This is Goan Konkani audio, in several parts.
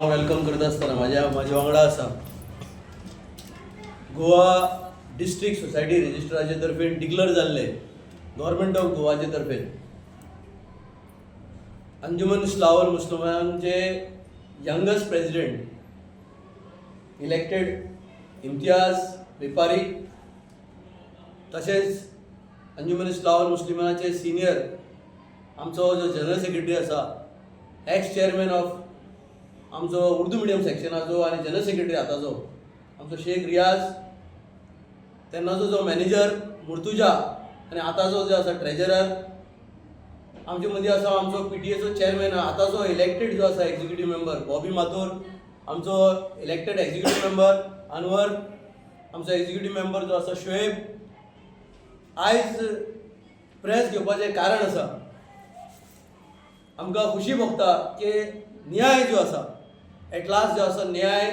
हांव welcome करता आसतना म्हाज्या वांगडा आसा गोवा डिस्ट्रिक्ट सोसायटी रजिस्ट्राचे तर्फेन डिक्लेअर जाल्ले गव्हर्मेंट ऑफ गोवाचे तर्फेन अंजुमन Islahul मुस्लिमांचे youngest president elected Imtiaz वेपारी, तशेंच अंजुमन इस्लाहुल मुस्लिमाचे सिनियर आमचो जो जनरल सेक्रेटरी आसा, एक्स चेअरमॅन ऑफ आमचो उर्दू मिडियम सेक्शनाचो आनी जनरल सेक्रेटरी आतांचो आमचो शेख रियाज, तेन्नाचो जो मॅनेजर मुर्तुजा आनी आतांचो जो आसा ट्रेजरर. आमचे मदीं आसा आमचो पीटीएचो चेअरमॅन, आतांचो इलेक्टेड जो आसा एक्झिक्युटीव मेंबर बॉबी माथूर, आमचो इलेक्टेड एक्झिक्युटीव मेंबर अनवर, आमचो एक्झिक्युटीव मेंबर जो आसा शुएब. आयज प्रेस घेवपाचें कारण आसा, आमकां खुशी भोगता की न्याय जो आसा, एट लास्ट जो आसा न्याय.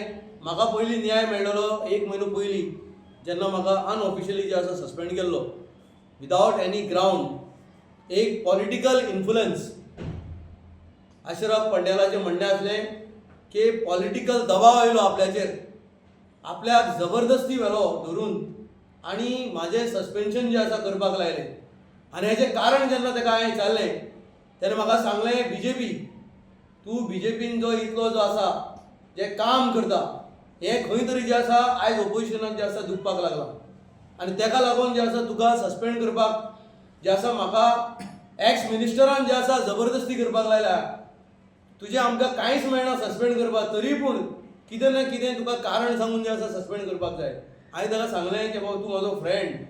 म्हाका पयलीं न्याय मेळ्ळलो एक म्हयनो पयलीं, जेन्ना म्हाका अनऑफिशियली जे आसा सस्पेंड केल्लो विदावट एनी ग्रावंड. एक पॉलिटिकल इन्फ्लुएन्स, अशरफ पंडेलाचें म्हणणें आसलें की पॉलिटिकल दबाव आयलो आपल्याचेर, आपल्याक जबरदस्ती व्हेलो धरून आनी म्हाजें सस्पेन्शन जें आसा करपाक लायलें. आनी हेजें कारण जेन्ना ताका हांवें विचारलें तेन्ना म्हाका सांगलें, बीजेपी, तूं बीजेपीन जो इतलो जो आसा जें काम करता, हें खंय तरी जें आसा आयज ओपोजिशनाक जें आसा दुखपाक लागलां आनी तेका लागून जें आसा तुका सस्पेंड करपाक जें आसा म्हाका एक्स मिनिस्टरान जें आसा जबरदस्ती करपाक लायल्या. तुजें आमकां कांयच मेळना सस्पेंड करपाक, तरी पूण कितें ना कितें तुका कारण सांगून जें आसा सस्पेंड करपाक जाय. हांवें ताका सांगलें की बाबा, तूं म्हजो friend,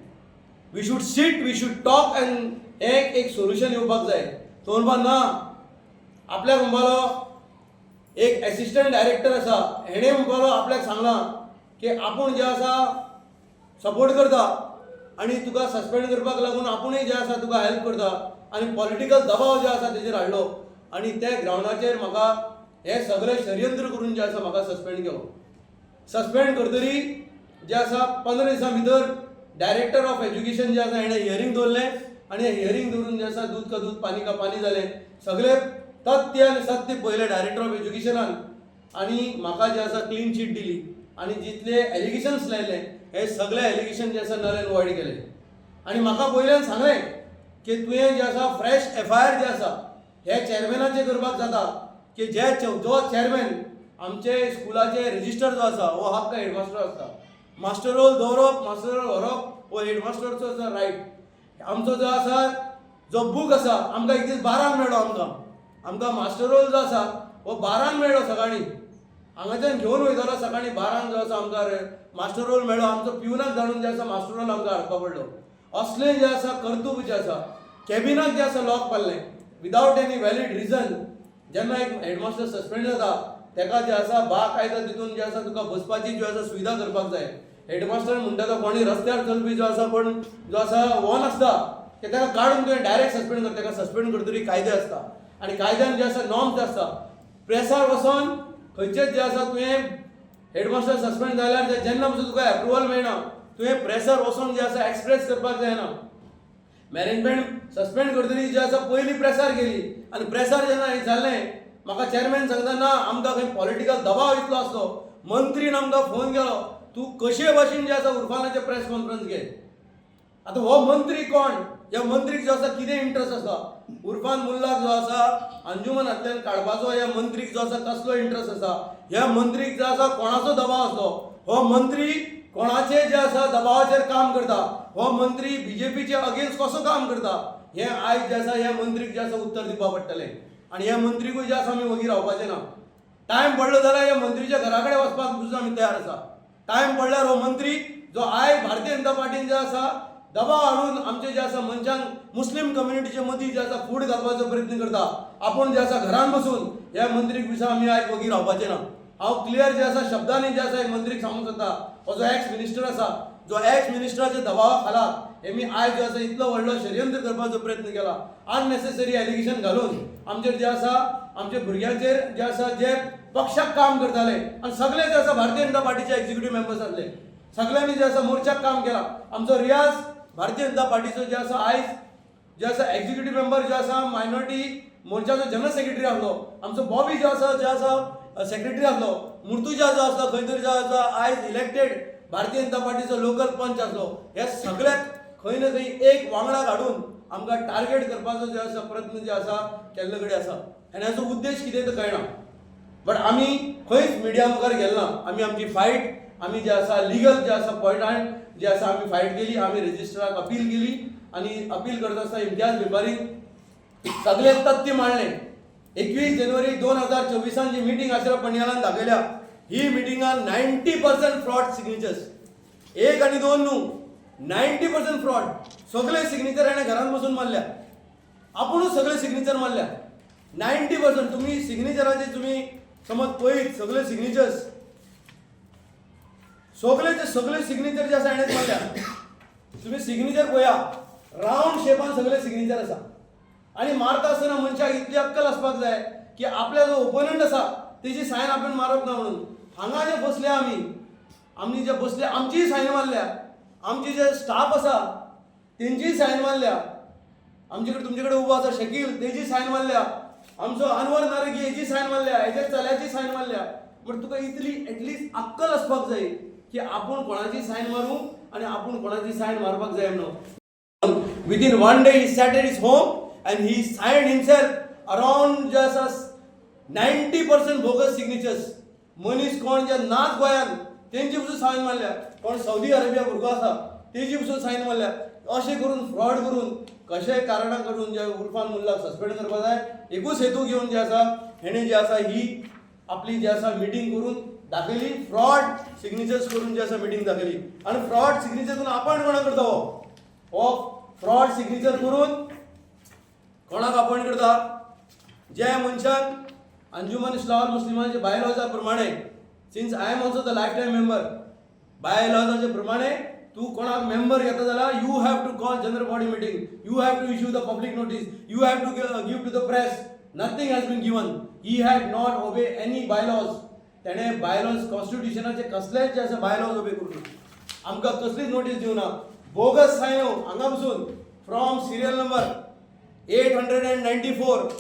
we should sit, we should talk and एक एक सोल्युशन येवपाक जाय. तो म्हणपा ना, आपल्याक म्हणपालो एक एसिस्टंट डायरेक्टर आसा, हेणें म्हणपालो आपल्याक सांगलां की आपूण जें आसा सपोर्ट करता आनी तुका सस्पेंड करपाक लागून आपुणूय जें आसा तुका हेल्प करता आनी पॉलिटिकल दबाव जे आसा तेजेर हाडलो आनी त्या ग्रावंडाचेर म्हाका हें सगळें षडयंत्र करून जें आसा म्हाका सस्पेंड केलो. सस्पेंड करतरी जे आसा 15 दिसां भितर डायरेक्टर ऑफ एज्युकेशन जे आसा हेणें हियरींग दवरलें आनी हियरींग दवरून जे आसा दूद का दूद, पानी का पानी जालें. सगळे तथ्य आनी सत्य पळयलें डायरेक्टर ऑफ एज्युकेशनान आनी म्हाका जे आसा क्लीन चीट दिली आनी जितले एलिगेशन्स लायले हे सगळे एलिगेशन जे आसा नल एंड वॉयड केले. आनी म्हाका पयल्यान सांगलें की तुवें जे आसा फ्रेश एफआयआर जे आसा हे चेअरमॅनाचे करपाक जाता की जे जो चेअरमॅन आमचे स्कुलाचे रजिस्टर जो आसा हो हक्क हेडमास्टर आसता. मास्टर रोल दवरप, मास्टर रोल व्हरप हो हेडमास्टरचो रायट. आमचो जो आसा जो बूक आसा, आमकां एक दीस 12ंक मेळ्ळो. आमकां मास्टर रोल जो आसा हो 12ंक मेळ्ळो. सकाळीं हांगाच्यान घेवन वयतालो, सकाळीं 12ंक जो आसा आमकां मास्टर रोल मेळ्ळो. आमचो पिवनाक धाडून जे आसा मास्टर रोल आमकां हाडपा पडलो. असलें जें आसा कर्तूब जें आसा, कॅबिनाक जें आसा लॉक मारलें विदावट एनी व्हॅलीड रिजन. जेन्ना एक हेडमास्टर सस्पेंड जाता, तेका जें आसा बाकायदा तितून जें आसा तुका बसपाची ज्यो आसा सुविधा करपाक जाय. हेडमास्टर म्हणटा तो कोणी रस्त्यार चलपी जो आसा कोण जो आसा हो नासता की ताका काडून तुवें डायरेक्ट सस्पेंड कर. ताका सस्पेंड करतरी कायदे आसता आनी कायद्यान जे आसा नॉर्म्स आसता. प्रेसार वचोन खंयचेच जे आसा तुवें हेडमास्टर सस्पेंड जाल्यार जेन्ना पसून तुका एप्रुवल मेळना, तुवें प्रेसार वचोन जे आसा एक्सप्रेस करपाक जायना. मॅनेजमेंट सस्पेंड करतरी जे आसा पयलीं प्रेसार गेली आनी प्रेसार जेन्ना हें जालें, म्हाका चेअरमॅन सांगता ना, आमकां खंय पॉलिटिकल दबाव इतलो आसलो, मंत्रीन आमकां फोन केलो, तूं कशे भाशेन जे आसा उर्फानाचे प्रेस कॉन्फरन्स घे. आतां हो मंत्री कोण? ह्या मंत्रीक जो आसा कितें इंट्रस्ट आसा उर्फान मुल्लाक जो आसा अंजुमनांतल्यान काडपाचो? ह्या मंत्रीक जो आसा कसलो इंट्रस्ट आसा? ह्या मंत्रीक जो आसा कोणाचो दबाव आसलो? हो मंत्री कोणाचे जे आसा दबावाचेर काम करता? हो मंत्री बीजेपीचे अगेन्स्ट कसो काम करता? हें आयज जे आसा ह्या मंत्रीक जे आसा उत्तर दिवपा पडटलें आनी ह्या मंत्रीकूय जे आसा आमी वगी रावपाचे ना. टायम पडलो जाल्यार ह्या मंत्रीच्या घरा कडेन वचपाक सुद्दां आमी तयार आसा. टायम पडल्यार हो मंत्री जो आयज भारतीय जनता पार्टीन जे आसा दबाव हाडून आमचे जे आसा मनशांक, मुस्लीम कम्युनिटीचे मदीं जे आसा फूट घालपाचो प्रयत्न करता, आपूण जे आसा घरान बसून, ह्या मंत्रीक विसा आमी आयज वगी रावपाचे ना. हांव क्लियर जे आसा शब्दांनी जे आसा मंत्रीक सांगूंक सोदता, हो जो एक्स मिनिस्टर आसा, जो एक्स मिनिस्टराच्या दबावा खाला हेमी आयज जो आसा इतलो व्हडलो षडयंत्र करपाचो प्रयत्न केला, अननेसेसरी एलिगेशन घालून आमचेर जे आसा, आमच्या भुरग्यांचेर जे आसा, जे पक्षाक काम करताले आनी सगळे जे आसा भारतीय जनता पार्टीचे एक्झिक्युटीव मेंबर्स आसले, सगळ्यांनी जे आसा मोर्चाक काम केला. आमचो रियाज भारतीय जनता पार्टीचो जे आसा आयज जे आसा एक्झिक्युटीव मेंबर, जे आसा मायनॉरिटी मोर्चाचो जनरल सेक्रेटरी आसलो. आमचो बॉबी जो आसा, जे आसा सेक्रेटरी आसलो, मुर्तुजा जो आसलो खंय तरी जो आसा आयज इलेक्टेड भारतीय जनता पार्टीचो लोकल पंच आसलो. हे सगळ्याक खंय ना खंय एक वांगडा हाडून आमकां टार्गेट करपाचो जे आसा प्रयत्न जे आसा केल्ले कडेन आसा. आनी हाचो उद्देश कितें तो कळना, बट आमी खंयच मिडिया मुखार गेले ना. आमी आमची फायट आमी जे आसा लिगल जे आसा पॉयंटान जे आसा आमी फायट केली. आमी रजिस्ट्राक अपील केली आनी अपील करता आसतना इम्तियाज बेपारीन सगळे तथ्य मांडले. 21 जानेवारी 2024 जी मिटींग अशरफ पंडियालान दाखयल्या, ही मिटिंगान 90% फ्रॉड सिग्नेचर्स, एक आनी दोन न्हू, 90% फ्रॉड. सगळे सिग्नेचर हाणें घरान बसून मारल्या, आपुणूच सगळे सिग्नेचर मारल्या 90%. तुमी सिग्नेचराचे तुमी समज पळयत, सगळे सिग्नेचर्स, सगळे सगळे सिग्नेचर जे आसा हाणें मारल्या. तुमी सिग्नेचर पळया, रावंड शेपान सगळे सिग्नेचर आसा. आनी मारता आसतना मनशाक इतली अक्कल आसपाक जाय की आपल्या जो ओपोनंट आसा तेजी सायन आपण मारप ना म्हणून. हांगा जे बसले आमी, आमी जे बसले आमचीय सायन मारल्या, आमची जे स्टाफ आसा तेंचीय सायन मारल्या, आमचे कडेन तुमचे कडेन उबो आसा शकील तेजी सायन मारल्या, आमचो अनवर नारगी हेजी सायन मारल्या, हेच्या चल्याची सायन मारल्या. बट तुका इतली एटलिस्ट अक्कल आसपाक जाय की आपूण कोणाची सायन मारूं आनी आपूण कोणाची सायन मारपाक जाय म्हणून. Within one day he sat at his home and he signed himself around just as 90% bogus signatures. मनीस कोण जे नाच गोंयान तेंची पसून सायन मारल्या, कोण सौदी अरेबिया भुरगो आसा तेजी पसून सायन मारल्या. अशें करून फ्रॉड करून कशेय कारणां करून जे उर्फान मुल्लाक सस्पेंड करपाक जाय एकूच हेतू घेवन जे आसा हेणें जे आसा ही आपली जी आसा मिटींग करून दाखयली. फ्रॉड सिग्नेचर्स करून जे आसा मिटींग दाखयली आनी फ्रॉड सिग्नेचर करून अपॉयंट कोणाक करता? हो हो फ्रॉड सिग्नेचर करून कोणाक अपॉयंट करता? जे मनशान अंजुमन इस्लाम मुस्लिमांचे बायलॉजा प्रमाणे, since I am also the life time member, बायलॉजाचे प्रमाणे तूं कोणाक मेंबर घेता जाल्यार you have to call general body meeting, you have to issue the public notice, you have to give to the press. Nothing has been given. He had not obey any bylaws. तेणें बायलॉज, कॉन्स्टिट्युशनाचे कसलेच जे आसा बायलॉज ओबे करूंक ना, आमकां कसलीच नोटीस दिवना. बोगस सायनो हांगा बसून from serial number 894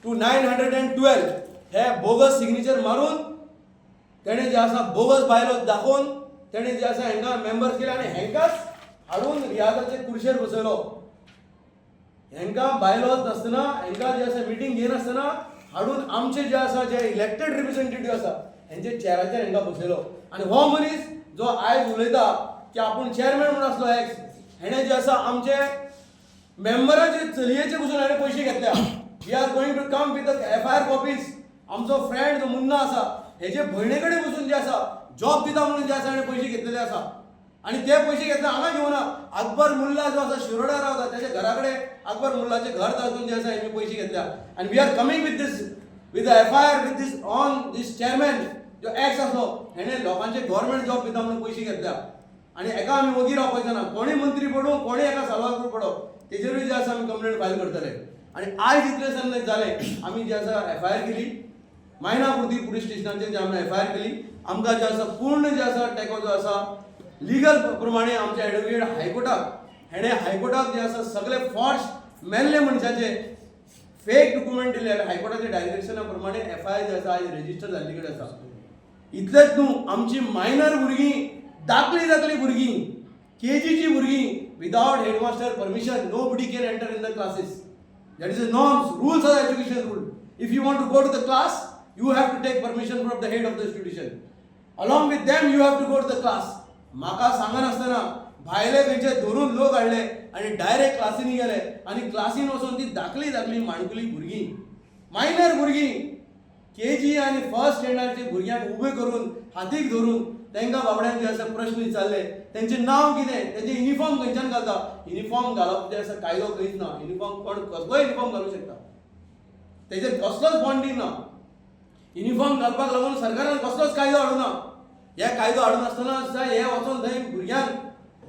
to 912 हे बोगस सिग्नेचर मारून तेणें जे आसा बोगस बायलॉज दाखोवन तेणें जे आसा हेंकां मेंबर्स केले आनी हेंकांच हाडून रियाजाचे कुर्शेर बसयलो. हेंकां बायलॉज नासतना, हेंकां जे आसा मिटींग घेयनासतना हाडून आमचे जे आसा जे इलेक्टेड रिप्रेझेंटेटिव्ह आसा हेंचे चेराचेर हेंकां बसयलो. आनी हो मनीस जो आयज उलयता की आपूण चेअरमॅन म्हणून आसलो एक्स, हेणें जे आसा आमचे मेंबराचे चलयेचे पसून हाणें पयशे घेतल्या. We are going to come with FIR copies. आमचो फ्रेंड जो मुन्ना आसा हेजे भयणे कडेन बसून जे आसा जॉब दिता म्हणून जे आसा हाणें पयशे घेतलेले आसा. आनी ते पयशे घेतले हांगा घेवना, अकबर मुल्ला जो आसा शिरोडा रावता त्याच्या घरा कडेन, अकबर मुल्लाचे घर दाखोवन जे आसा हेमी पयशे घेतल्या. आनी we are coming with this, with the FIR, with this on this chairman जो एक्स आसलो. हेणे लोकांचे गव्हर्मेंट जॉब दिता म्हणून पयशे घेतल्या. आनी हेका आमी वगी रावपाचे ना. कोणी मंत्री पडूं, कोणी हेका साल्वार पडो, तेजेरूय जे आसा आमी कंप्लेंट फायल करतले. आनी आयज इतलें सगळें जालें, आमी जे आसा एफआयआर केली मायनापुर्ती पुलीस स्टेशनाचेर. जे आमी एफआयआर केली, आमकां जे आसा पूर्ण जे आसा टेको जो आसा लिगल प्रमाणे आमचे एडवोकेट हायकोर्टाक, हेणे हायकोर्टाक जे आसा सगळे फॉर्ज मेल्ले मनशाचे फेक डॉक्युमेंट दिले आनी हायकोर्टाच्या डायरेक्शना प्रमाणे एफआयआर जे आसा आयज रेजिस्टर जाल्ली कडेन आसा. इतलेंच न्हू, आमची मायनर भुरगीं, दाखली दाखली भुरगीं, केजीची भुरगीं, without headmaster permission nobody can enter in the classes. That is a norms, rules are education rule. If you want to go to the class, you have to take permission from the head of the institution. Along with them you have to go to the class. म्हाका सांगनासतना भायले खंयचे धरून लोक हाडले आनी डायरेक्ट क्लासीनी गेले आनी क्लासीन वचून ती दाखली दाखली माणकुली भुरगीं, मायनर भुरगीं, केजी आनी फर्स्ट स्टँडर्डचे भुरग्यांक उबे करून, हातीक धरून तांकां बाबड्यांक जे आसा प्रश्न विचारले, तेंचें नांव कितें, तेंचें युनिफॉर्म खंयच्यान घालता. युनिफॉर्म घालप जे आसा कायदो खंयच ना. युनिफॉर्म कोण कसलोय युनिफॉर्म घालूंक शकता, तेजेर कसलोच बॉन्डींग ना. युनिफॉर्म घालपाक लागून सरकारान कसलोच कायदो हाडूना. हे कायदो हाडून आसतना सुद्दां हे वचोन थंय भुरग्यांक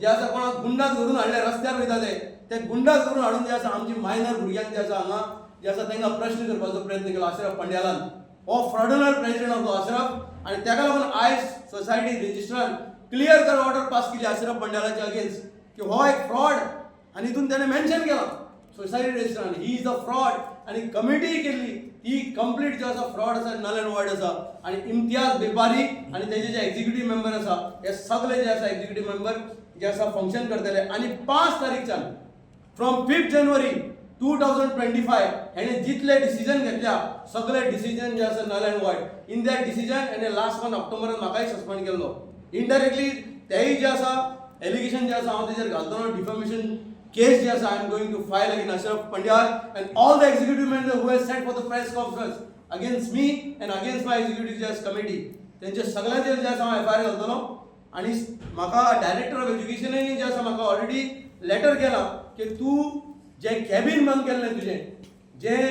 जे आसा कोणाक गुंडाक धरून हाडले, रस्त्यार वयता ते ते गुंडाक धरून हाडून जे आसा आमची मायनर भुरग्यांक जे आसा हांगा जे आसा तांकां प्रश्न करपाचो प्रयत्न केलो अशरफ पंड्यालान. हो फ्रॉडुलंट प्रेसिडेंट ऑफ अशरफ. आनी ताका लागून आयज सोसायटी रजिस्ट्रान क्लियर कर ऑर्डर पास केली अशरफ पंड्यालाच्या अगेन्स्ट की हो एक फ्रॉड. आनी हितून तेणें मेन्शन केलां की सोसायटी रजिस्ट्रान. He is a fraud. आनी कमिटी केल्ली ती कंप्लीट जी आसा फ्रॉड आसा, नल अँड वॉयड आसा. आनी इम्तियाज बेपारी आनी तेजे जे एक्झिक्युटीव मेंबर आसा, हे सगळे जे आसा एक्झिक्युटीव मेंबर जे आसा फंक्शन करतले. आनी 5 तारीखच्यान, from 5 January 2025, हेणे जितले डिसिजन घेतल्या, सगळे डिसिजन जे आसा null and void. In that decision हेणे लास्ट वन ऑक्टोबरान म्हाकाय सस्पेंड केल्लो इनडायरेक्टली. तेय जे आसा एलिगेशन जे आसा हांव तेजेर घालतलो. डिफेमेशन केस जे आसा, I am going to file against Ashraf Pandyal and all the executive member who has said for the press conference against me and against my executive J committee. तेंचे सगळ्यांचेर जे आसा हांव एफआयआर घालतलो. आनी म्हाका डायरेक्टर ऑफ एज्युकेशनानी जे आसा म्हाका ऑलरेडी लेटर केला की तूं जें कॅबीन बंद केल्लें तुजें, जें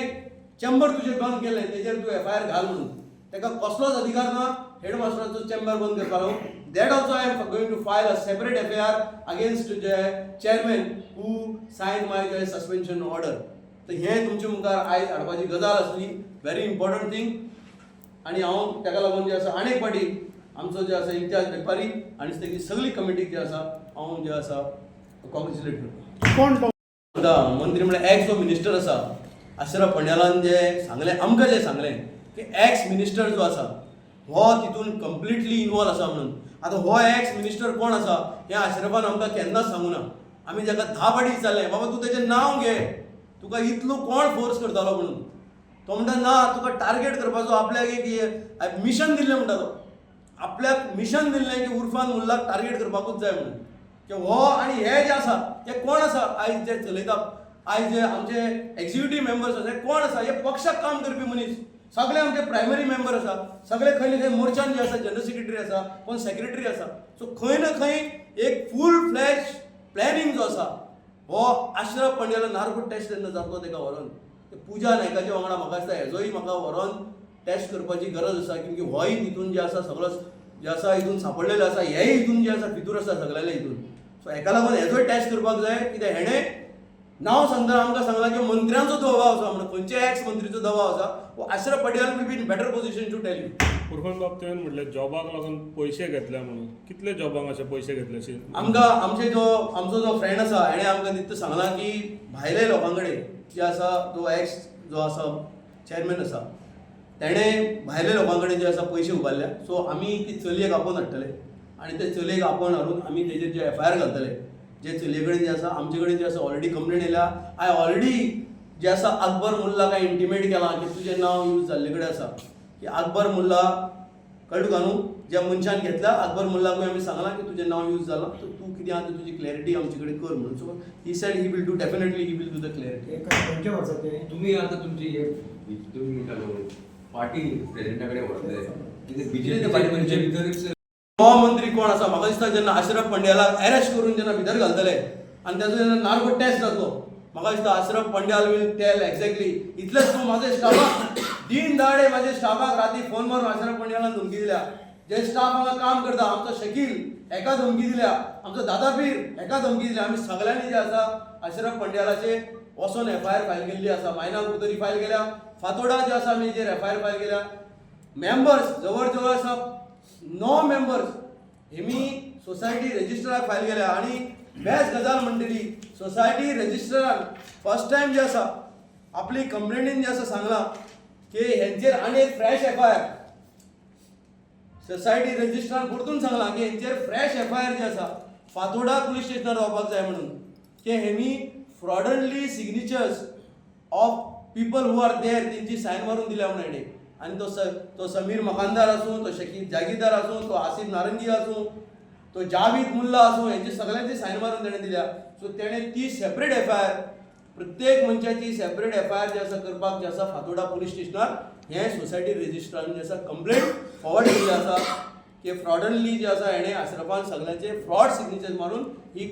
चेंबर तुजें बंद केल्लें, तेजेर तूं एफआयआर घाल म्हणून. ताका कसलोच अधिकार ना हेड मास्टराचो चेंबर बंद करपाचो. That also I am going to file a separate FIR against J chairman who sign my J suspension order. तर हें तुमचे मुखार आयज हाडपाची गजाल आसली, व्हेरी इम्पॉर्टंट थिंग. आनी हांव ताका लागून जे आसा आनी एक फावटी आमचो जे आसा इम्तियाज वेपारी आनी तेगी सगळी कमिटीक जे आसा हांव जे आसा कॉंग्रेच्युलेट करता. कोण तो? आतां मंत्री म्हळ्यार एक्स जो मिनिस्टर आसा अशरफ पंड्यालान जे सांगलें आमकां, जे सांगलें की एक्स मिनिस्टर जो आसा हो तितून कंप्लिटली इनवॉल्व आसा म्हणून. आतां हो एक्स मिनिस्टर कोण आसा हें अशरफान आमकां केन्नाच सांगूं ना. आमी ताका 10 फावटी विचारलें, बाबा तूं तेजें नांव घे, तुका इतलो कोण फोर्स करतालो म्हणून. तो म्हणटा ना, तुका टार्गेट करपाचो आपल्याक एक मिशन दिल्लें म्हणटा तो. आपल्याक मिशन दिल्लें की उर्फान मुल्लाक टार्गेट करपाकूच जाय म्हणून, की हो आनी हे जे आसा हे कोण आसा आयज जे चलयता, आयज जे आमचे एक्झिक्युटीव मेंबर्स आसा, हे कोण आसा? हे पक्षाक काम करपी मनीस. सगळे आमचे प्रायमरी मेंबर आसा, सगळे खंय ना खंय मोर्चान जे आसा जनरल सेक्रेटरी आसा, कोण सेक्रेटरी आसा. सो खंय ना खंय एक फूल फ्लॅज प्लॅनिंग जो आसा हो आश्रफ पंड्यालो नार्को टेस्ट जेन्ना जातलो ताका व्हरोन ते पुजा नायकाच्या वांगडा, म्हाका दिसता हेजोय म्हाका व्हरोन टेस्ट करपाची गरज आसा, कित्याक की होय हितून जे आसा सगळो जे आसा हितून सांपडलेलो आसा. हेय हितून जे आसा फितूर आसा सगळ्याले हितून. सो हेका लागून हेजोय टेस्ट करपाक जाय, कित्याक हेणें नांव सांगतना आमकां सांगलां की मंत्र्यांचो दबाव आसा म्हणून. खंयच्या एक्स मंत्रीचो दबाव आसा हो Ashraf Patel will be in better position to tell you. Urfan बाब, तुवें म्हटलें जॉबाक लागून पयशे घेतले म्हणून. कितले जॉबांक अशे पयशे घेतले अशे? आमकां आमचे जो आमचो जो फ्रेंड आसा हेणें आमकां तितू सांगलां की भायले लोकां कडेन जे आसा, जो एक्स जो आसा चॅरमॅन आसा, तेणें भायले लोकां कडेन जे आसा पयशे उबारल्या. सो आमी ती चलयेक आपोवन हाडटले आनी ते चलयेक आपोवन हाडून आमी तेजेर जे एफआयआर घालतले. जे चलये कडेन जे आसा आमचे कडेन जे आसा ऑलरेडी कंप्लेन येयल्या. I already जे आसा अकबर मुल्लाक हांवें इंटिमेट केलां की तुजें नांव यूज जाल्ले कडेन आसा, की अकबर मुल्ला, कळ्ळें तुका न्हू, ज्या मनशान घेतला अकबर मुल्लाकूय आमी सांगलां की तुजें नांव यूज जालां, तर तूं कितें आहा तें तुजी क्लॅरिटी आमचे कडेन कर म्हणून. So he said he will do, definitely he will do the clarity. खंयच्या वर्सा ते? तुम्ही आता तुमची हे तुम्ही म्हणटा न्हू, पार्टी प्रेसिडेंटा कडेन व्हरतले कितें? कितें ते बीजेपी तुमचे भितर हो मंत्री कोण आसा, म्हाका दिसता जेन्ना अशरफ पंड्यालाक अरेस्ट करून जेन्ना भितर घालतले आनी ताजो जेन्ना नार्को टेस्ट जातलो, म्हाका दिसता Ashraf Pandyal will tell exactly. इतलेंच न्हू, म्हाजे स्टाफाक दिन दाडे, म्हाजे स्टाफाक राती फोन मारून अशरफ पंड्यालान धमकी दिल्या. जे स्टाफ हांगा काम करता, आमचो शकील हेका धमकी दिल्या, आमचो दादापीर हेका धमकी दिल्या. आमी सगळ्यांनी जे आसा अशरफ पंड्यालाचे वचोन एफआयआर फायल केल्ली आसा. मायना कुरतरी फायल केल्या, फातोडा जे आसा आमी हेजेर एफआयआर फायल केल्या. मेंबर्स जवळ जवळ आसा णव मेंबर्स हेमी सोसायटी रजिस्टराक फायल केल्या. आनी बेस्ट गजाल म्हणटली, सोसायटी रजिस्टरान फर्स्ट टायम जे आसा आपली कंप्लेनीन जे आसा सांगलां की हेंचेर आनी एक फ्रेश एफआयआर. सोसायटी रजिस्ट्रान परतून सांगलां की हेंचेर फ्रेश एफआयआर जे आसा फातोडा पुलीस स्टेशनार जावपाक जाय म्हणून, की हेमी fraudulently signatures of people who are there तेंची सायन मारून दिल्या म्हणून हेणें. आनी तो समीर मकानदार आसूं, तो शकीब जागीरदार आसूं, तो आसिफ नारंगी आसूं, तो जावीद मुल्ला आसूं, हेंची सगळ्यांची सायन मारून तेणें दिल्या. सो तेणें ती सेपरेट एफआयआर, प्रत्येक मनशाची सेपरेट एफआयआर जे आसा करपाक जे आसा फातोडा पुलीस स्टेशनार हें सोसायटी रजिस्ट्रान जे आसा कंप्लेंट फॉरवर्ड केल्ली आसा की फ्रॉडनली जे आसा हेणें अशरफान सगळ्यांचे फ्रॉड सिग्नेचर मारून ही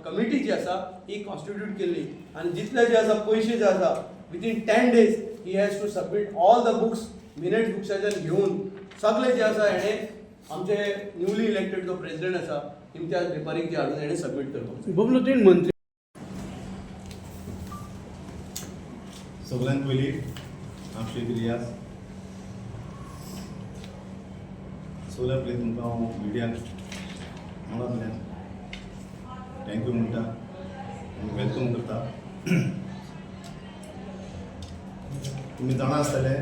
कमिटी जी आसा ही कॉन्स्टिट्यूट केल्ली. आनी जितले जे आसा पयशे जे आसा, within 10 days he has to submit all the books, minute बुक्साच्यान घेवन सगळे जे आसा हेणें आमचे न्यूली इलेक्टेड जो प्रेसिडेंट आसा इम्तियाज बेपारीक जे हाडून हेणें सबमीट करपाक जाय. बबलू, तुवें मंत्री सगळ्यांत पयलीं हांव शेख रियाज. सगळ्या पयलीं तुमकां हांव मिडियाक मुळांतल्यान thank you म्हणटा आनी welcome करता. तुमी जाणा आसतले,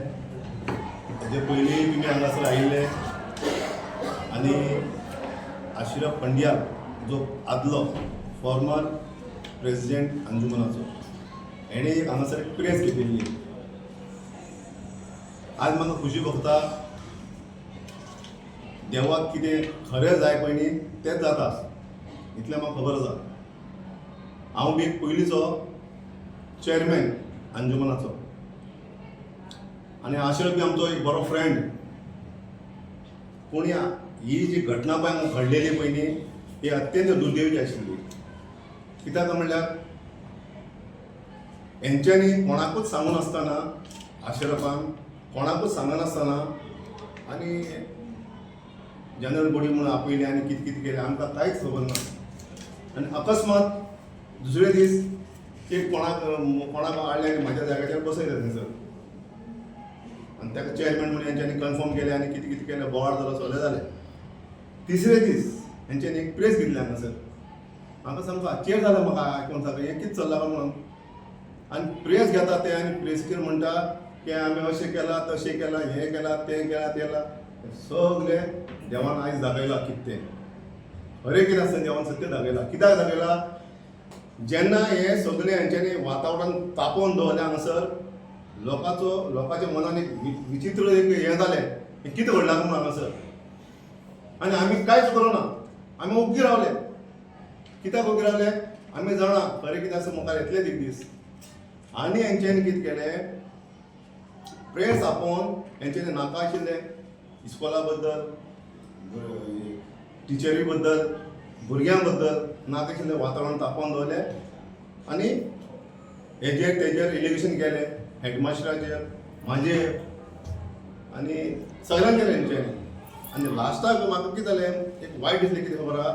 हेजे पयलीं तुमी हांगासर आयिल्ले आनी आशिरफ पंड्याल जो आदलो फॉर्मर प्रेजिडेंट अंजुमनाचो, हेणें एक हांगासर एक प्रेस घेतिल्ली. आज म्हाका खुशी भोगता, देवाक कितें खरें जाय पळय न्ही तेंच जाता, इतलें म्हाका खबर आसा. हांव बी एक पयलींचो चेअरमॅन अंजुमनाचो आनी आशिरफ बी आमचो एक बरो फ्रेंड. पूण ही जी घटना पळय हांगा घडलेली पळय न्ही, ही अत्यंत दुर्दैवी आशिल्ली. कित्याक म्हणल्यार हेंच्यांनी कोणाकूच सांगू नासतना, आशिरफान कोणाकूच सांगनासतना आनी जनरल बॉडी म्हणून आपयली आनी कितें कितें केलें आमकां कांयच खबर ना. आनी अकस्मात दुसरे दीस एक कोणाक कोणाक हाडलें आनी म्हाज्या जाग्याचेर बसयलें थंयसर आनी ताका चेअरमॅन म्हणून हेंच्यांनी कन्फर्म केलें आनी कितें कितें केलें, बोवाळ जालो, सगळें जालें. तिसरे दीस हेंच्यांनी एक प्रेस घेतली हांगासर. म्हाका सामको आश्चर्य जालें, म्हाका आयकून सारकें हें कितें चल्लां काय म्हणून. आनी प्रेस घेता ते आनी प्रेसीचेर म्हणटा की आमी अशें केलां, तशें केलां, हें केलां, तें केलां, केलां. सगळें देवान आयज दाखयलां कितें तें खरें कितें आसता, देवान सत्य दाखयलां. कित्याक दाखयलां? जेन्ना हें सगळें हेंच्यांनी वातावरण तापोवन दवरलें हांगासर, लोकांचो लोकांच्या मनान एक विचित्र एक हें जालें, हें कितें घडलां म्हणून हांगासर. आनी आमी कांयच करूं ना, आमी ओग्गी रावले. कित्याक ओग्गी रावले? आमी जाणा खरें कितें आसा मुखार येतलेंच एक दीस. आनी हेंच्यांनी कितें केलें, प्रेस आपोवन हेंच्यांनी नाका आशिल्लें इस्कोला बद्दल, टिचरी बद्दल, भुरग्यां बद्दल नाका आशिल्लें वातावरण तापोवन दवरलें आनी हेजेर तेजेर एलिगेशन केलें, हेडमास्टराचेर, म्हाजेर आनी सगळ्यांक केलें हेंच्यांनी. आनी लास्टाक म्हाका कितें जालें, एक वायट दिसलें, कितें खबर आहा,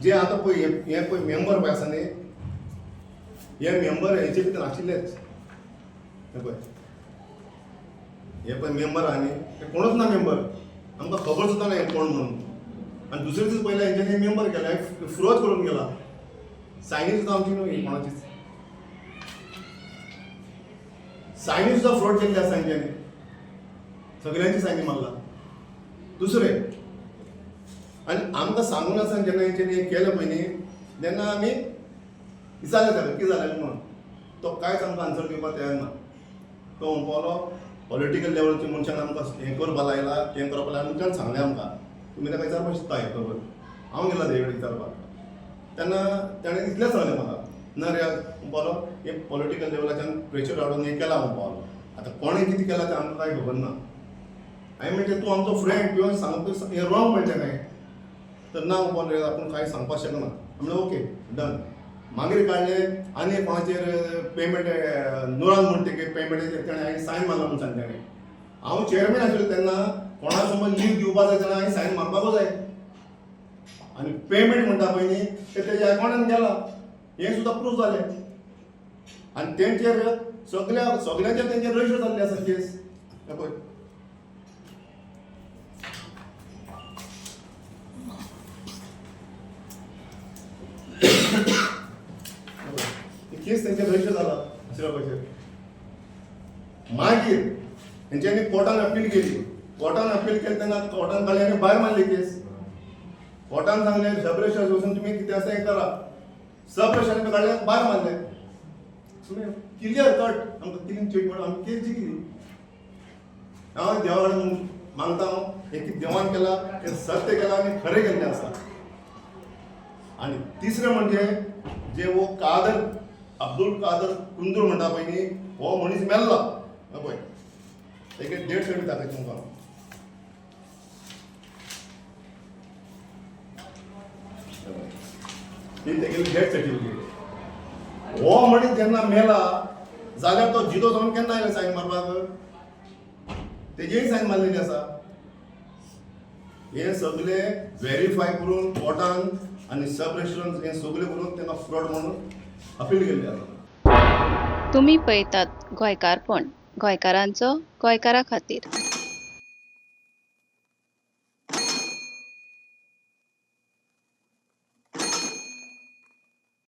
जे आतां पळय हे पळय मेंबर पळय आसा न्ही, हे मेंबर हेचे भितर आशिल्लेच. हे पळय, हे पळय मेंबर आहा न्ही, हे कोणूच ना मेंबर, आमकां खबर सुद्दां ना हे कोण म्हणून. आनी दुसरे दीस पयले हेंच्यांनी मेंबर केला, फ्रॉड करून गेला. सायनी सुद्दां आमची न्हू कोणाचीच सायनी सुद्दां फ्रॉड केल्ली आसा हेंच्यांनी, सगळ्यांची सायनी मारला दुसरे. आनी आमकां सांगून आसतना जेन्ना हेंच्यांनी हें केलें पळय न्ही, तेन्ना आमी विचारलें ताका कितें जालें म्हणून, तो कांयच आमकां आन्सर दिवपाक तयार ना. तो म्हणपाक लागलो पॉलिटिकल लेवलच्या मनशान आमकां हें करपा लायला, तें करपा लायला. मनशान सांगलें आमकां, तुमी ताका विचारपाक शकता हें खबर. हांव गेला तेजे कडेन विचारपाक तेन्ना ताणें इतलेंच सांगलें म्हाका, ना रे म्हणपाक लागलो, हें पॉलिटिकल लेवलाच्यान प्रेशर हाडून हें केलां म्हणपाक लागलो. आतां कोणें कितें केलां तें आमकां कांय खबर ना. हांवें म्हणलें तूं आमचो फ्रेंड, तुवें सांगप हें रॉंग म्हणलें कांय तर ना म्हणपाक लागलो, आपूण कांय सांगपाक शकना. म्हणलें ओके डन. मागीर काडलें आनी कोणाचेर पेमेंट, नुरान म्हणटा की पेमेंट ताणें हांवें सायन मारला म्हणून सांगलें ताणें. हांव चेअरमॅन आशिल्लो तेन्ना कोणा समज लीव दिवपा जाय जाल्यार हांवें सायन मारपाकूच जाय. आनी पेमेंट म्हणटा पळय न्ही, तें तेज्या अकावंटान गेला, हें सुद्दां प्रूफ जालें. आनी तेंचेर सगल्या सगल्यांचेर तेंचेर रजिस्टर जाल्ले आसा केस. हें पळय, ही केस तेंचेर रजिस्टर जाला अशरफाचेर. मागीर हेंच्यांनी कोर्टान अपील केली. कोर्टान अपील केली तेन्ना कोर्टान काडली आनी भायर मारली केस. कोर्टान सांगलें सब रजिस्टर वचून तुमी कितें आसा हें करा. सब रजिस्टरान काडलें, भायर मारलें. क्लियर कट आमकां क्लीन चीट म्हणून आमी केस जिखली. हांव देवा कडेन मागता, हांव हें कितें देवान केलां हें सत्य केलां आनी खरें केल्लें आसा. आनी तिसरें म्हणजे जे हो कादर अब्दुल कादर कुंदूर म्हणटा पळय न्ही, हो मनीस मेल्लो. हे पळय तेगे डेट सर्टिफिकेट दाखयता तुमकां. ही तेगेली डेथ सर्टिफिकेट. हो मनीस जेन्ना मेला जाल्यार तो जितो जावन केन्ना आयलो सायन मारपाक? तेजेय सायन मारलेली आसा. हे सगळे व्हेरीफाय करून कोर्टान आनी सब रजिस्ट्रान हे सगळे करून तांकां फ्रॉड म्हणून अपील केल्ली आसा. तुमी पळयतात गोंयकारपण, गोंयकारांचो गोंयकारा खातीर.